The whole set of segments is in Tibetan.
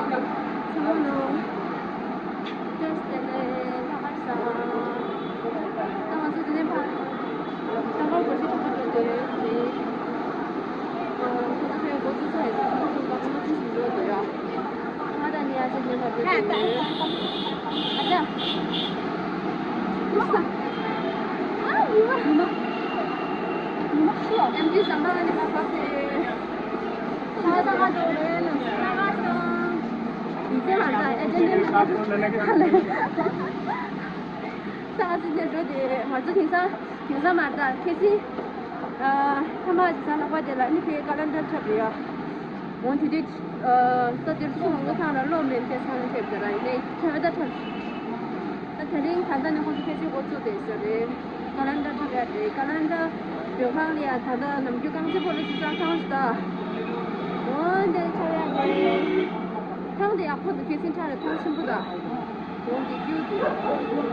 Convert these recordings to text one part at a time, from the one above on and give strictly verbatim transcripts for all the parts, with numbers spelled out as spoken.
ཚང་མ་ལོ། བཀྲ་ཤིས་བདེ་ལེགས། ལྷག་དཀར་བཟང་། ད་ང་ཚོ་དེ་ནས་ཕར་ལྷག་དཀར་སྒོར་གཞས་འཁྲབ་པར་འགྲོ་འདོད་ཡོད་རེད། ཨ། ཁོ་ཚོ་ཕར་འགོ་བཙུགས་ཚར་ཡོད་ཙང་ཚང་མ་ཚང་མ་ཚང་མ་ཚུར་འགྲོ་འདོད་ཡོད། ང་དང་ནི་ཨ་ཅེ་ནས་ཕར་འགྲོ་འདོད་ཡོད། ཨ་ཅག་ཨེམ་ཆི་བཟང་པོ་ལ་ནི་མ་ཕབ་ཟེར། ས་ས་ག་འགྲོ་རེད་ལ། ས་ག་སོང་། ཡིན་ཚེ་ང་ད་ཨེ་ཅེ་ནས་ཕར་འགྲོ་འདོད་ཡོད། ད་ང་ཚོ་དེང་སང་དེང་སང་མ་རེད་ད། ཁ་སང་ཨ། ཐ་མ་དེང་སང་ལྷག་པ་དེ་ལ་ཨ་ནི་ཕའི་ཀ་ལན་ཌར་འཁྲབ་རེད་ཡ། འོ་དེ་དུས་ཨ། ད་དེར་ཚོང་འགོ་ཚང་ལ་ལོ་མེད་ཁ་སང་ལ་འཁྲབ་དེ་ལ་ཡིན་ནའི་འཁྲབ་ད་འཁྲབ། ད་དེ་རིང་ད་ལྟ་ནས་ཁོང་ཚོ་ཕལ་ཆེར་འགོ་བཙུགས་བསྡད་ས་རེད། ཀ་ལན་ཌར་འཁྲབ་ཡ་རེད། ཀ་ལན་ཌར་སྡོད་ཁང་ལ་ཡ་ད་ལྟ་ནམ་རྒྱུན་རྐང་རྩེད་སྤོ་ལོ་བྱེད་ས་ཐང་ཞིག་ད། འོ་འདིར་འཁྲབ་ཡ་རེད། ཐང་དེ་ཡག་པོ་འདུག་ཁ་སང་འཁྲབ་ཡ་ཐང་ཆེན་པོ་ད། འོ་འདི་ཀྱུ་འདུག་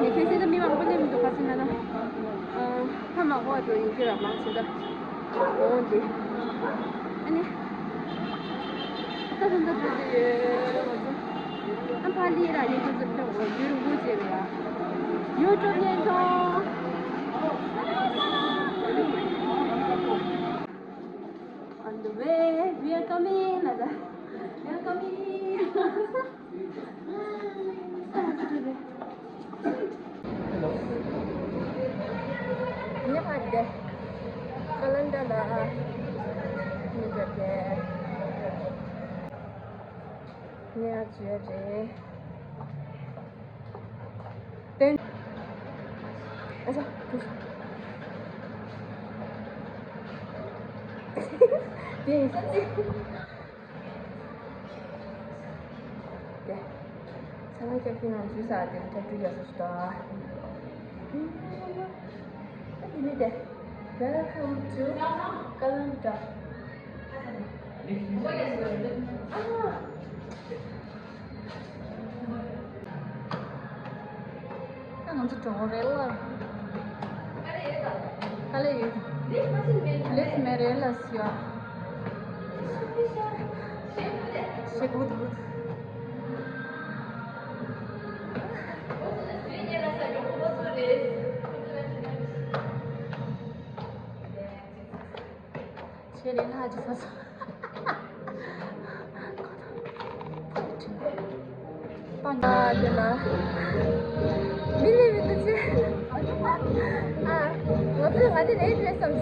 ངས་ཁ་སང་ད་མི་མང་པོ་སླེབས་མི་འདུག་ག་ཟེར་ན་ན། ཨ། ཧ་མ་གོ་བ་འགྲོ་ཡིན་གྱི་ར་མང་ཆེ་ད། འོ་འདི། ཨ་ནི། ད་ད་ད་ད་ད་ཡོད་ང་ཚོ། ཨ་ཕ་ལི་ར་ནི་ཁོ་ཚོ་ཕེབས་འོ་ཡུན་རིང་པོ་བྱས་རེད་ཡ། ཡུ་ཊུབ་བརྙན་ཐུང་། On the way, we are coming. ལ་ད། We are coming. ཉེ་བར་དེ། ཀ་ལན་ཌར་ལ། མི་འདྲ་དེ། ཉེ་བར་བརྗོད་རེད། ཏན། ཨ་ཅག་དེ་ཡིན་ས་ཅི། དེ། ཚང་མས་ཁྱབ་ཁྱུང་ནང་འཛུལ་ས་དེ་ཐབས་བྲིས་རྒྱག་ས་ཞིག་དང་། ཨ་དེ་ནས་དེ། Welcome to Kalandra. ཨ། ད་ང་ཚོ་འགྲོ་གི་རེད་ལ། དཀའ་ལས་ཡོད། ལེགས་མེད་རེད་ལ་ཟེར་ཡ། ཞེ་གུད་གུད། ཆེ་ལེ་ལྷ་ཅི་ས་ས། པང་ཨ་དེ་ལ། མི་ལས་མི་འདུག་ཅེ། ཨ། ང་ཚོས་ང་དེ་ལས་བྲེལ་བསམ།